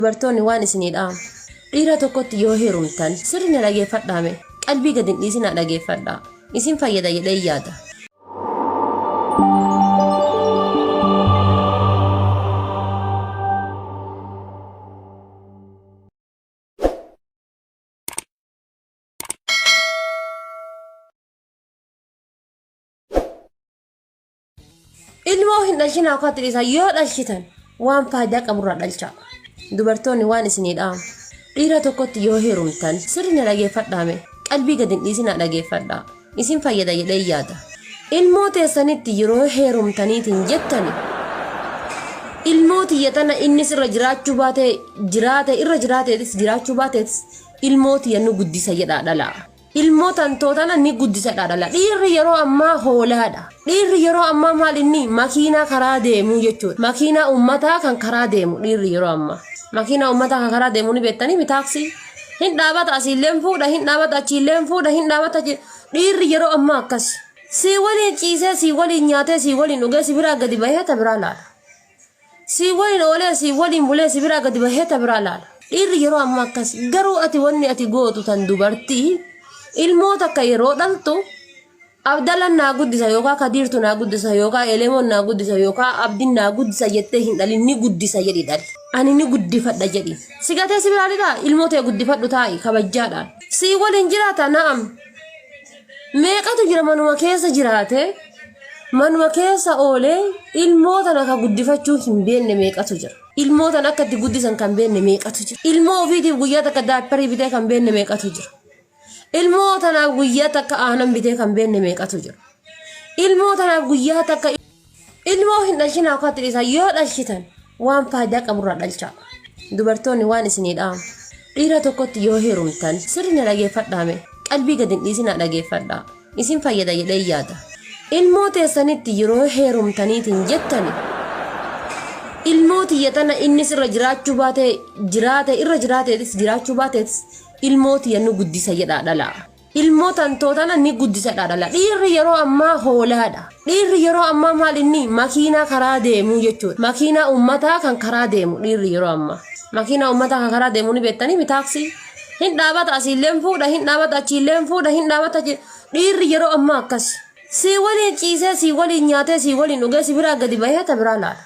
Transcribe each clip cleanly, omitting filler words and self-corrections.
Dubartoonni waan isinii dhaamu. Dhiira tokkotti yoo heerumtan sirri na dhageeffadhaame qalbii gad hin dhiisinaa dhageeffadhaa. Isin fayyada jedhee yaada. Ilmoo hin dhalchinaa akkaatti dhiisaa yoo dhalchitan waan faayidaa qaburraa dhalchaa. Dubartoonni waan isinii dhaamu. Dhiira tokkotti yoo heerumtan sirri na dhageeffadhaame qalbii gad hin dhiisinaa dhageeffadhaa. Isin fayyada jedhee yaada. Ilmoo teessanitti yeroo heerumtaniitiin jettani ilmoo tiyya tana innis irra jiraachuu baate jiraate irra jiraateetis jiraachuu baateetis ilmoo tiyya nu guddisa jedhaa dhalaa. Ilmoo tantoo tana ni guddisadha dhala. Dhiirri yeroo ammaa hoolaadha. Dhiirri yeroo ammaa maal inni makiinaa karaa deemuu jechuudha. Makiinaa uummataa kan karaa deemu dhiirri yeroo ammaa. Makiinaa uummataa kan karaa deemu ni beektanii mi taaksii. Hin dhaabata asiilleen fuudha, hin dhaabata achiilleen fuudha, hin dhaabata achi. Dhiirri yeroo ammaa akkas. Sii waliin ciisee, sii waliin nyaatee, sii waliin dhugee, si biraa gadi bahee ta biraa laala. Sii waliin oolee sii waliin bulee si biraa gadi bahee ta biraa laala. Dhiirri yeroo ammaa akkas garuu ati wanni ati gootu tan dubartii ilmoo takka yeroo dhaltu Abdalan naa guddisa yookaan Kadiirtu naa guddisa yookaan Elemoon naa guddisa yookaan Abdin naa guddisa jettee hin dhalin ni guddisa jedhi dhali. Ani ni guddifadha jedhi. Si gatee si biraa dhiraa ilmoo tee guddifadhu taa'i kabajjaadhaan. Sii waliin jiraata na'am. Meeqatu jira manuma keessa jiraate manuma keessa oolee ilmoo tana ka guddifachuu hin beekne meeqatu jira. Ilmoo tana akka itti guddisan kan beekne meeqatu jira. Ilmoo ofiitiif guyyaa takka daayipparii bitee kan beekne meeqatu jira. Ilmoo tanaaf guyyaa takka aanan bitee kan beekne meeqatu jira. Ilmoo tanaaf guyyaa takka Ilmoo hin dhalchinaa akkaatti dhiisaa yoo dhalchitan waan faayidaa qaburraa dhalchaa. Dubartoonni waan isinii dhaamu. Dhiira tokkotti yoo heerumtan sirri na dhageeffadhaame qalbii gad hin dhiisinaa dhageeffadhaa. Isin fayyada jedhee yaada. Ilmoo teessanitti yeroo heerumtaniitiin jettani ilmoo tiyya tana innis irra jiraachuu baate jiraate irra jiraateetis jiraachuu baateetis ilmoo tiyya nu guddisa jedhaa dhalaa. Ilmoo tantoo tana ni guddisadha dhala. Dhiirri yeroo ammaa hoolaadha. Dhiirri yeroo ammaa maal inni makiinaa karaa deemuu jechuudha. Makiinaa uummataa kan karaa deemu dhiirri yeroo ammaa. Makiinaa uummataa kan karaa deemu ni beektanii mi taaksii. Hin dhaabata asiilleen fuudha, hin dhaabata achiilleen fuudha, hin dhaabata achi. Dhiirri yeroo ammaa akkas. Sii waliin ciisee, sii waliin nyaatee, sii waliin dhugee, si biraa gadi bahee ta biraa laala.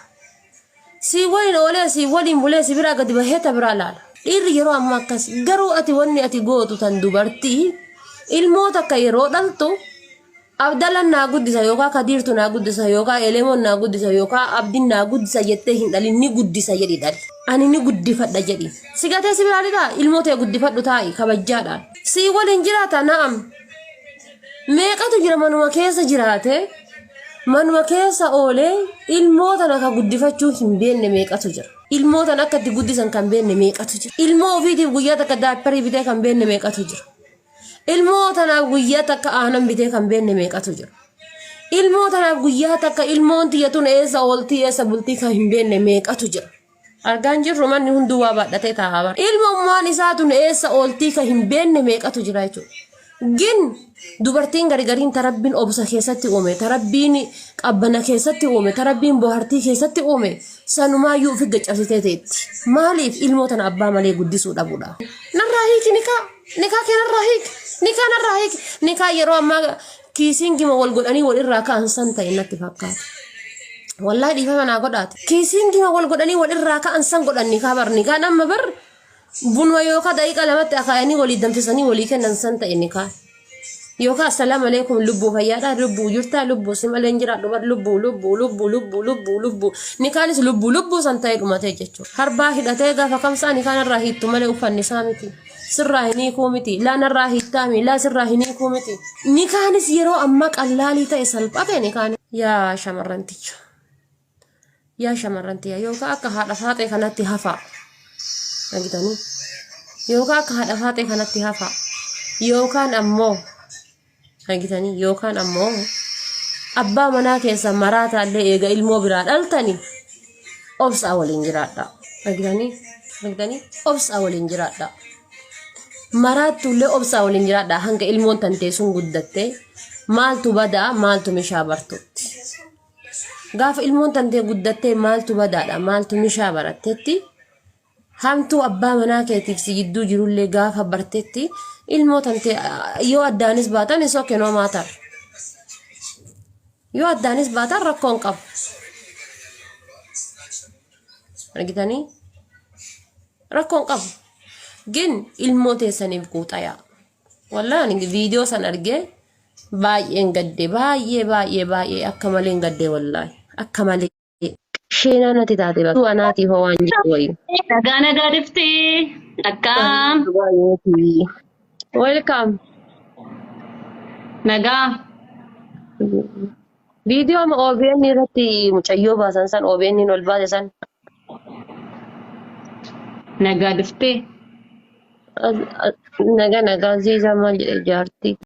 Sii waliin oolee sii waliin bulee si biraa gadi bahee ta biraa laala. Dhiirri yeroo ammaa akkas garuu ati wanni ati gootu tan dubartii ilmoo takka yeroo dhaltu Abdalan naa guddisa yookaan Kadiirtu naa guddisa yookaan Elemoon naa guddisa yookaan Abdin naa guddisa jettee hin dhalin ni guddisa jedhi dhali. Ani ni guddifadha jedhi. Si gatee si biraa dhiraa ilmoo tee guddifadhu taa'i kabajjaadhaan. Sii waliin jiraata na'am. Meeqatu jira manuma keessa jiraate manuma keessa oolee ilmoo tana ka guddifachuu hin beekne meeqatu jira. Ilmoo tana akka itti guddisan kan beekne meeqatu jira. Ilmoo ofiitiif guyyaa takka daayipparii bitee kan beekne meeqatu jira. Ilmoo tanaaf guyyaa takka aanan bitee kan beekne meeqatu jira. Ilmoo tanaaf guyyaa takka ilmoon tiyya tun eessa ooltii eessa bultii kan hin beekne meeqatu jira. Argaan jirru manni hunduu waa baadhatee taa'aa bara. Ilmummaan isaa tun eessa ooltii kan hin beekne meeqatu jira jechuudha. Gin dubartiin gargariin tarabbiin obsa keessatti uume, tarabbiin qabbana keessatti uume, tarabbiin bohaartii keessatti uume sanumaayyuu ofi gaccabsitee teetti. Maaliif ilmoo tana abbaa malee guddisuu dhabuudha? Narraa hiiki nikaa, nikaa kee narraa hiiki, nikaa narraa hiiki, nikaa yeroo ammaa kiisiingima wal godhanii wal irraa ka'an san ta'e natti fakkaata. Wallaahi dhiifama naa godhaati. Kiisiingima wal godhanii wal irraa ka'an san godhan nikaa bar nikaan amma bar bunuma yookaan daqiiqa lamatti akaayanii walii danfisanii walii kennan san ta'e nikaa. Yookaan assalaamu alaikum lubbuu fayyaadhaa lubbuu jirtaa lubbuu si malee hin jiraadhu bar lubbuu lubbuu lubbuu lubbuu lubbuu lubbuu nikaanis lubbuu lubbuu san ta'e dhumatee jechuudha. Harbaa hidhatee gaafa kamsaa nikaan irraa hiittu malee uffanni isaa miti. Sirraa hin hiikuu miti. Laa narraa hiittaami. Laa sirraa hin hiikuu miti. Nikaanis yeroo ammaa qallaalii ta'e salphate nikaan. Yaa shamarran tiyya. Yaa shamarran tiyya yookaan akka haadha faaxee kanatti hafaa. Argitanii? Yookaan akka haadha faaxee kanatti hafaa. Yookaan ammoo argitanii yookaan ammoo abbaa manaa keessa maraataallee eega ilmoo biraa dhaltanii obsaa waliin jiraadha. Argitanii? Argitanii? Obsaa waliin jiraadha. Maraattuullee obsaa waliin jiraadha hanga ilmoon tantee sun guddattee maaltu badaa maaltu mishaa bartutti. Gaafa ilmoon tantee guddattee maaltu badaadha maaltu mishaa barattetti. Hamtuu abbaa manaa keetiif si jidduu jirullee gaafa bartetti ilmoo tantee yoo addaanis baatan is okay, no matter. Yoo addaanis baatan rakkoo hin qabu. Argitanii? Rakkoo hin qabu. Gin ilmoo teessaniif quuxayaa. Wallaahi ani viidiyoo san argee baay'een gadde, baay'ee baay'ee baay'ee akka malee hin gadde, wallaahi akka malee. Sheenaa natti taate bakka anaatiif hoo waan jedhu wayii. Nagaa nagaa dhiftee akkam? Welcome. Nagaa. Viidiyoo amma OBN irratti mucayyoo baasan san, OBN ol baase san. Nagaa dhiftee. Nagaa nagaa, Ziizaa maal jedhe jaartii.